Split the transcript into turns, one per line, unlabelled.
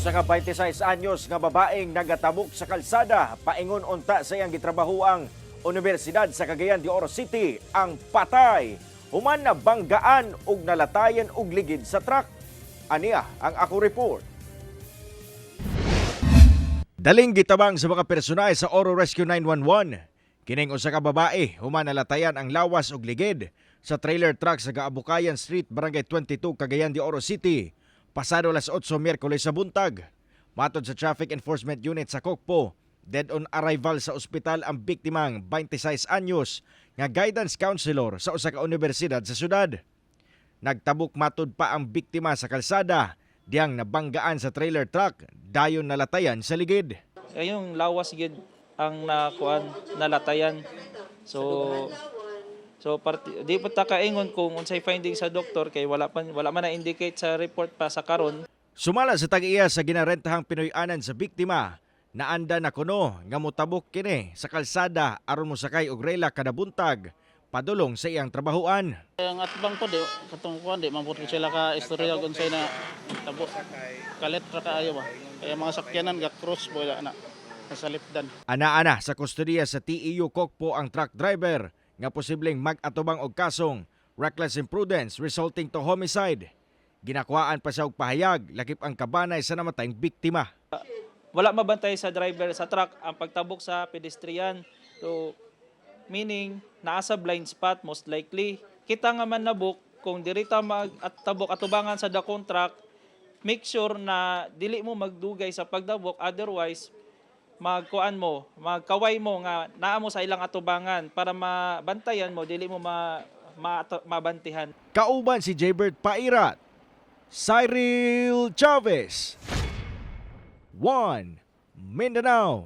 Usa ka 26 anyos nga babaeng nagatabok sa kalsada paingon unta sa iyang gitrabahoang Universidad sa Cagayan de Oro City ang patay human na banggaan ug nalatayan og ligid sa truck. Ania ang ako report. Daling gitabang sa mga personahe sa Oro Rescue 911. Kining usa ka babae human nalatayan ang lawas ug ligid sa trailer truck sa Gaabucayan Street, Barangay 22, Cagayan de Oro City. Pasado alas 8 Miyerkules sa buntag. Matod sa Traffic Enforcement Unit sa Kokpo, dead on arrival sa ospital ang biktimang 26 anyos nga guidance counselor sa usa ka universidad sa syudad. Nagtabok matud pa ang biktima sa kalsada, diyang nabanggaan sa trailer truck, dayon nalatayan sa ligid.
Ay, yung lawas gid ang nakuan, nalatayan. So parti, di pa ta kaingon kung unsay finding sa doktor kay wala man na indicate sa report pa sa karon.
Sumala sa tag-iya sa ginarentahang Pinoy-anan sa biktima, naanda na kuno nga motabok kini sa kalsada aron mosakay og rela kada buntag padulong sa iyang trabahoan.
Ang atbang po, di, katong kuan, di man po sila ka istorya kung unsay na tabo. Kalit ra kaayo ba. Kaya mga sakyanan ga cross bo na sa lipdan.
Ana-ana sa kustodiya sa TEU Kokpo ang truck driver nga posibleng mag-atubang og kasong reckless imprudence resulting to homicide. Ginakuhaan pa siya og pahayag lakip ang kabanay sa namatayng biktima.
Wala mabantay sa driver sa truck ang pagtabok sa pedestrian. So meaning naa sa blind spot most likely. Kita nga man nabok kung dirita mag at tabok atubangan sa dakong truck, make sure na dili mo magdugay sa pagdabok, otherwise magkuan mo, magkaway mo nga naa mo sa ilang atubangan para mabantayan mo, dili mo mabantihan.
Kauban si Jaybert Pairat, Cyril Chavez, 1 Mindanao.